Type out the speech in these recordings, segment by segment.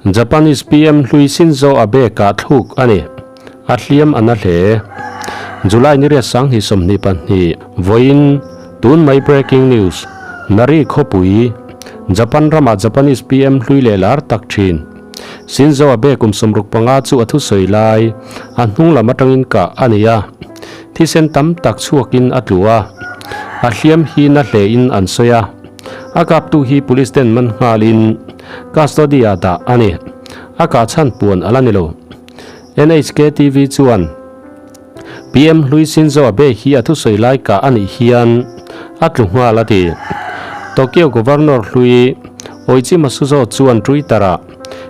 Japanese PM hlui Shinzo Abe kah thluk a ni. A hliam a na hle. July ni riat sanghnih 22 vawiin tun mai breaking news Nari khawpui Japan ramah Japanese PM hlui leh lar tak thin Shinzo Abe kum 65 chu a thusawi lai a hnung lam atangin kah a ni a. Thisen tam tak chhuakin a tlu a, a hliam hi na hlein an sawi a. A kaptu hi police ten man nghalin custody ah dah a ni. A kah chhan puan a la ni lo. NHK TV chuan PM hlui Shinzo Abe hi a thusawi lai kah a nih hian a tlu nghal a ti. Tokyo Governor hlui Oichi Masuzo chuan Twitter ah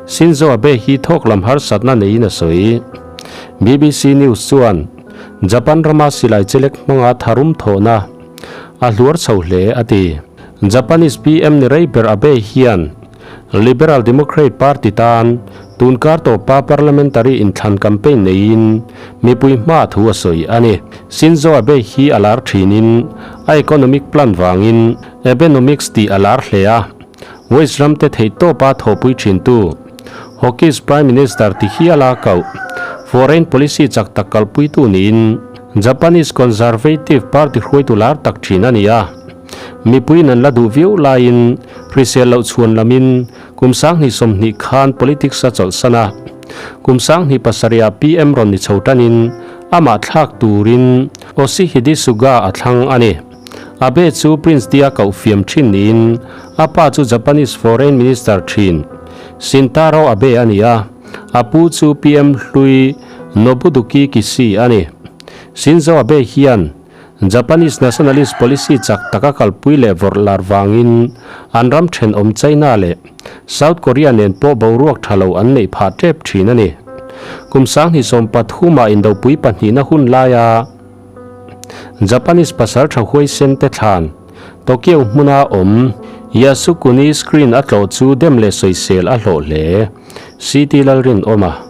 Shinzo Abe hi thawk lam harsatna neiin a sawi. BBC News chuan Japan rama silai chelek hmanga tharum thawhna a hluar chho hle a ti. Japanese PM ni rei ber Abe hian Liberal Democrat Party tan tunkar tawpa parliamentary inthlan campaign neiin mipui hma thu a sawi a ni. Shinzo Abe hi a lar thinin a economic plan vangin Abenomics tih a lar hle a, West ramte theihtawpa thawhpui thintu Hawkish Prime Minister ti hial a koh. Foreign policy chak tak kalpuitu niin Japanese Conservative Party hruaitu lar tak thin a ni a. Mipuiin an la duh viau laiin hrisel loh chhuan lamin kum 2020 khan politics a chawlhsan a. Kum 2007 ah PM rawn ni chho tanin amah thlak turin Yoshihide Suga a thlang a ni. Abe chu Prince tia koh fiam thin niin a pa chu Japanese Foreign Minister thin Shintaro Abe a ni a, a pu chu PM hlui Nobuduki Kishi a ni. Shinzo Abe hian Japanese nationalist policy chak taka kalpui leh vawrh lar vangin an ram thenawm China leh South Korea nen pawh boruak tha lo an neih phah tep thin a ni. Kum 2013 ah indopui pahnihna hun laia Japanese pasal tha huaisen te thlan Tokyo hmuna awm Yasukuni screen a tlawh chu dem leh sawisel a hlawh hle. CT Lalrinawma.